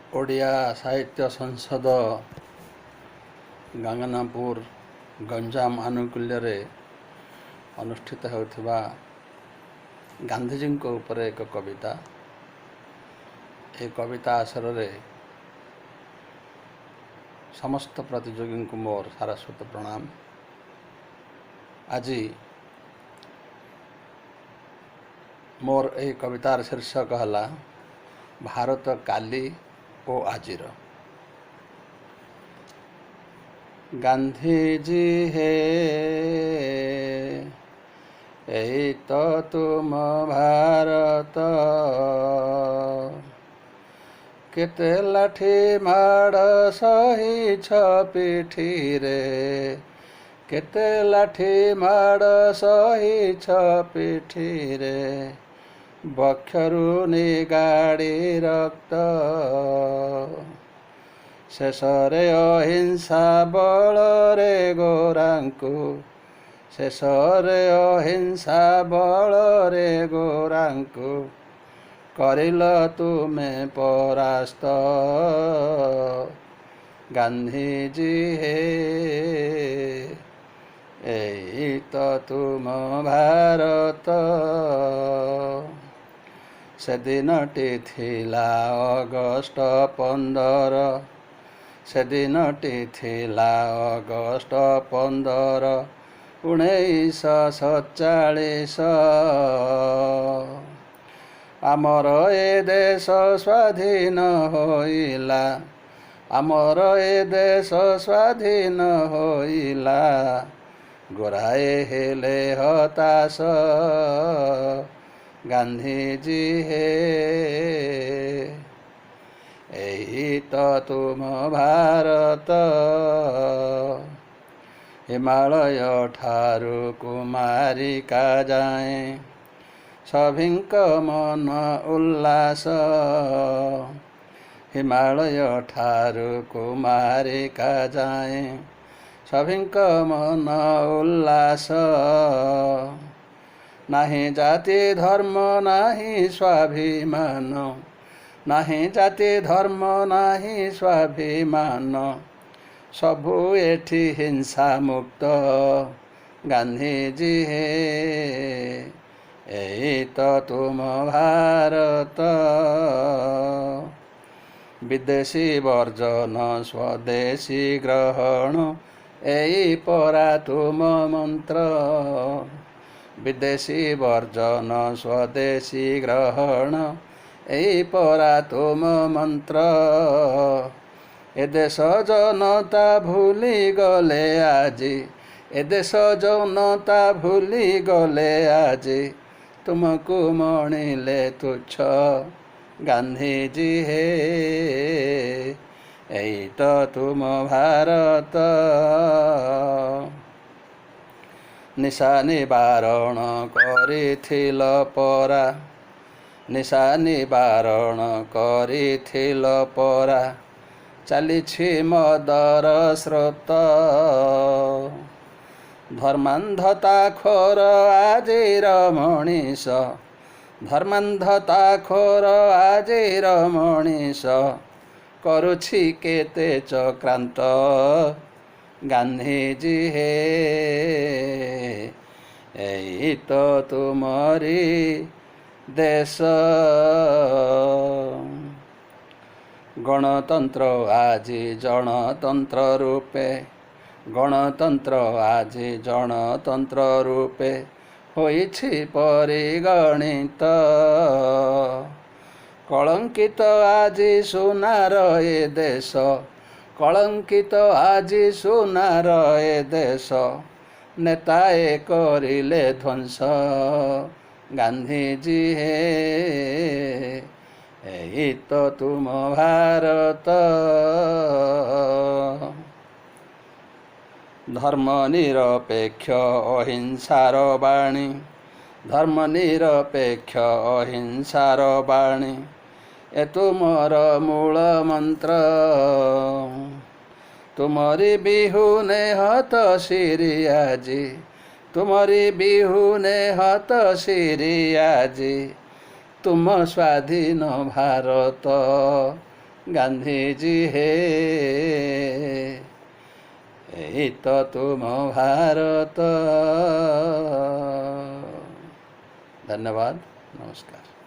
ଓଡ଼ିଆ ସାହିତ୍ୟ ସଂସଦ, ଗାଙ୍ଗନାପୁର, ଗଞ୍ଜାମ ଆନୁକୂଲ୍ୟରେ ଅନୁଷ୍ଠିତ ହେଉଥିବା ଗାନ୍ଧିଜୀଙ୍କ ଉପରେ ଏକ କବିତା, ଏ କବିତା ଆସରରେ ସମସ୍ତ ପ୍ରତିଯୋଗୀଙ୍କୁ ମୋର ସାରସ୍ୱତ ପ୍ରଣାମ। ଆଜି ମୋର ଏହି କବିତାର ଶୀର୍ଷକ ହେଲା ଭାରତ କାଲି ଓ ଆଜିର। ଗାନ୍ଧିଜୀ ହେ, ଏଇ ତ ତୁମ ଭାରତ, କେତେ ଲାଠି ମାଡ଼ ସହିଛ ପିଠିରେ, କେତେ ଲାଠି ମାଡ଼ ସହିଛ ପିଠିରେ, ବକ୍ଷରୁ ନିଗାଡ଼ି ରକ୍ତ। ଶେଷରେ ଅହିଂସା ବଳରେ ଗୋରାଙ୍କୁ, ଶେଷରେ ଅହିଂସା ବଳରେ ଗୋରାଙ୍କୁ କରିଲ ତୁମେ ପରାସ୍ତ। ଗାନ୍ଧିଜୀ ହେ, ଏଇ ତ ତୁମ ଭାରତ। ସେଦିନଟି ଥିଲା ଅଗଷ୍ଟ 15, ସେଦିନଟି ଥିଲା ଅଗଷ୍ଟ 15 1947। ଆମର ଏ ଦେଶ ସ୍ୱାଧୀନ ହୋଇଲା, ଆମର ଏ ଦେଶ ସ୍ୱାଧୀନ ହୋଇଲା, ଗୋରାଏ ହେଲେ ହତାଶ। ଗାନ୍ଧିଜୀ ହେ, ଏଇ ତ ତୁମ ଭାରତ। ହିମାଳୟ ଠାରୁ କୁମାରିକା ଯାଏଁ ସଭିଙ୍କ ମନ ଉଲ୍ଲାସ, ହିମାଳୟ ଠାରୁ କୁମାରିକା ଯାଏଁ ସଭିଙ୍କ ମନ ଉଲ୍ଲାସ। ନାହିଁ ଜାତି ଧର୍ମ, ନାହିଁ ସ୍ୱାଭିମାନ, ନାହିଁ ଜାତି ଧର୍ମ, ନାହିଁ ସ୍ୱାଭିମାନ, ସବୁ ଏଠି ହିଂସା ମୁକ୍ତ। ଗାନ୍ଧିଜୀ ହେ, ଏଇ ତ ତୁମ ଭାରତ। ବିଦେଶୀ ବର୍ଜନ, ସ୍ୱଦେଶୀ ଗ୍ରହଣ, ଏଇ ପରା ତୁମ ମନ୍ତ୍ର। ବିଦେଶୀ ବର୍ଜନ, ସ୍ୱଦେଶୀ ଗ୍ରହଣ, ଏଇ ପରା ତୁମ ମନ୍ତ୍ର। ଏ ଦେଶ ଜନତା ଭୁଲି ଗଲେ ଆଜି, ଏ ଦେଶ ଜନତା ଭୁଲି ଗଲେ ଆଜି, ତୁମକୁ ମଣିଲେ ତୁଚ୍ଛ। ଗାନ୍ଧିଜୀ ହେ, ଏଇ ତ ତୁମ ଭାରତ। ନିଶା ନିବାରଣ କରିଥିଲ ପରା, ନିଶା ନିବାରଣ କରିଥିଲ ପରା, ଚାଲିଛି ମଦର ସ୍ରୋତ। ଧର୍ମାନ୍ଧତା ଖୋର ଆଜିର ମଣିଷ, ଧର୍ମାନ୍ଧତା ଖୋର ଆଜିର ମଣିଷ, କରୁଛି କେତେ ଚକ୍ରାନ୍ତ। ଗାନ୍ଧିଜୀ ହେ, ଏଇ ତ ତୁମରି ଦେଶ। ଗଣତନ୍ତ୍ର ଆଜି ଜଣତନ୍ତ୍ର ରୂପେ, ଗଣତନ୍ତ୍ର ଆଜି ଜଣତନ୍ତ୍ର ରୂପେ ହୋଇଛି ପରିଗଣିତ। କଳଙ୍କିତ ଆଜି ସୁନାର ଏ ଦେଶ, କଳଙ୍କିତ ଆଜି ସୁନାର ଏ ଦେଶ, ନେତାଏ କରିଲେ ଧ୍ୱଂସ। ଗାନ୍ଧିଜୀ ହେ, ଏଇ ତ ତୁମ ଭାରତ। ଧର୍ମ ନିରପେକ୍ଷ ଅହିଂସାର ବାଣୀ, ଧର୍ମ ନିରପେକ୍ଷ ଅହିଂସାର ବାଣୀ, ଏ ତୁମର ମୂଳ ମନ୍ତ୍ର। ତୁମରି ବିହୁନେ ହତ ସିରିଆଜି, ତୁମରି ବିହୁନେ ହତ ସିରିଆଜି, ତୁମ ସ୍ୱାଧୀନ ଭାରତ। ଗାନ୍ଧିଜୀ ହେ, ଏଇ ତ ତୁମ ଭାରତ। ଧନ୍ୟବାଦ, ନମସ୍କାର।